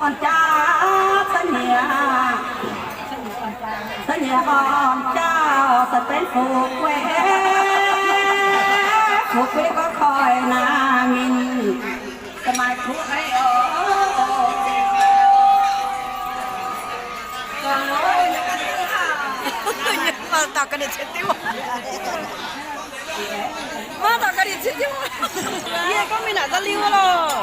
Orn jaax cuotv nyieqc, cuotv nyieqc orn jaax se benx fu'jueiv, fu'jueiv gorngv koiv naaiv mingh, se maaih kuv aiv oc. Maiv dauh ga'nyiec cien diuv. Maiv dauh ga'nyiec cien diuv. Yie gorngv mingh naaic nza'liuh loh.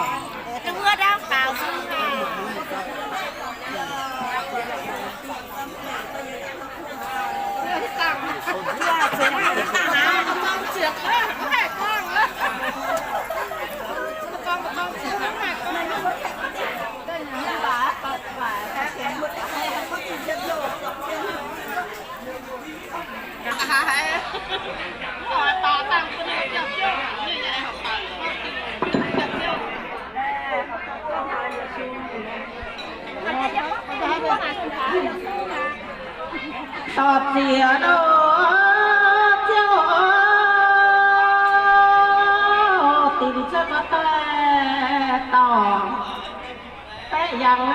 Dorh ziex nor, Ziouv, dingc cuotv daaih dorh baeqv yangh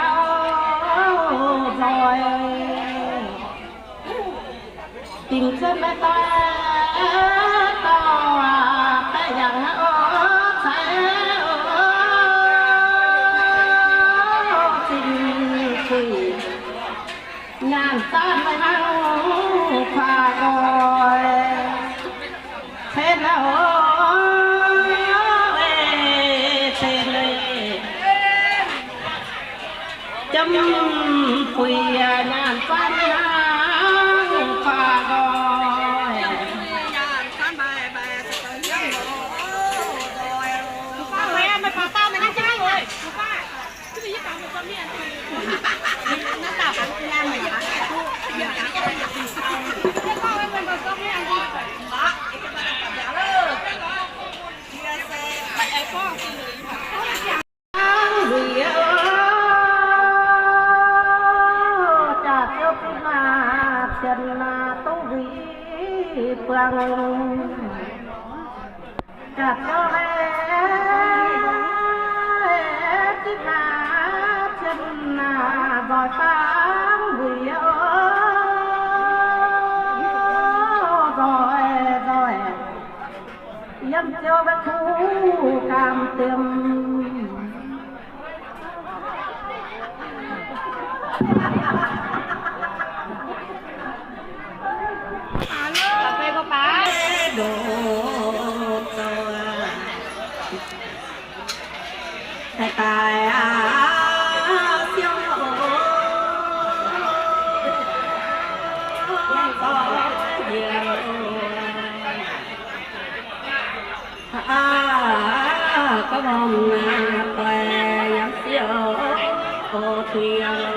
nzoih. Dingc cuotv maiv daaih dorh baeqv yangh oc, cai oc, zinh puix nyaanh zaanv maiv hnangv kuaaiv nqoi. Cen oc, cen, jomv puix nyaanh zaanv maiv hnangv kuaaiv nqoi. Jaax ziouv zipv naaic cien naaic duqv mbuo buangh. Jaax ziouv haiz zipv naaic cien naaic nzoih fangx mbuo, nzoih nzoih. Yiem ziouv maiv kuv gaam diem. Daaih daaih aav, siouv oc, aav, gorngv norm naaiv doic yangh siouv oc, tuix yangh.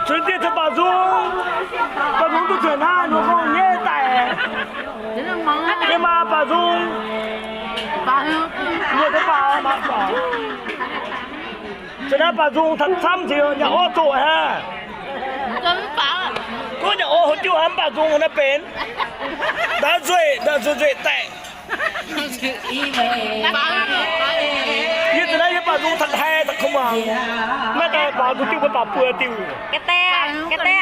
Cuotv dieh cuotv baaux nzung, baaux nzung duqv cuotv hnangv, nzung gong nyei daic. Yie maa baaux nzung, yie duqv baaux, maa baaux. Cuotv naaiv baaux nzung taux camv jiex nyanc orv zoqc aqv. Gunv nyanc orv houv jiuv aqv, mv baaux nzung naaiv benx. Ndau nzueic, ndau nzueic nzueic daic. Yie za'naaiv yie baaux nzung taux haiz daaih kuv muangx. Naaiv daaih baaux nzung diuh mbuo baaux buo diuh. Ga'dae, ga'dae.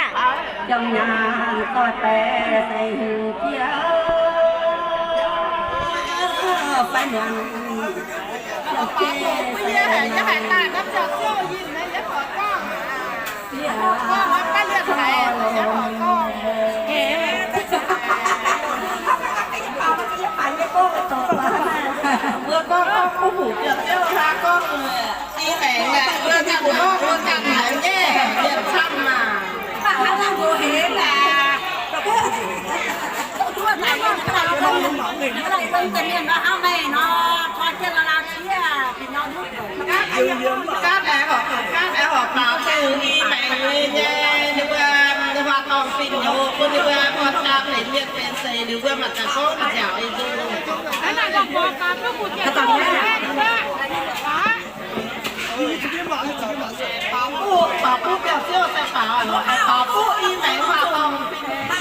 Mbuo gorngv, gorngv kuv hungh Ziouv, Ziouv hlaax gorngv, i maengx aeqv, mbuo ganh mbuo gorngv mbuo ganh haiz nyei, mienh camv maah. Gapv aengx horpc, gapv aengx horpc baaux duqv i maengx nyei, ninh mbuo, ninh mbuo dorngh fih hnyouv bun ninh mbuo buatc camv haic, mienh benx seix ninh mbuo mangc gaax gorngv nziaauc nyei nzung. Baaux duqv, baaux duqv biauv-ziouv daaih baaux, baaux duqv i maengx waac dorngh fih hnyouv.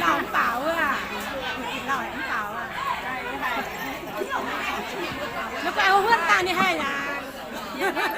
Lauh mv baac wuov, lauh mv baac wuov. Ninh guai houv huotv daaih ninh haih yaac.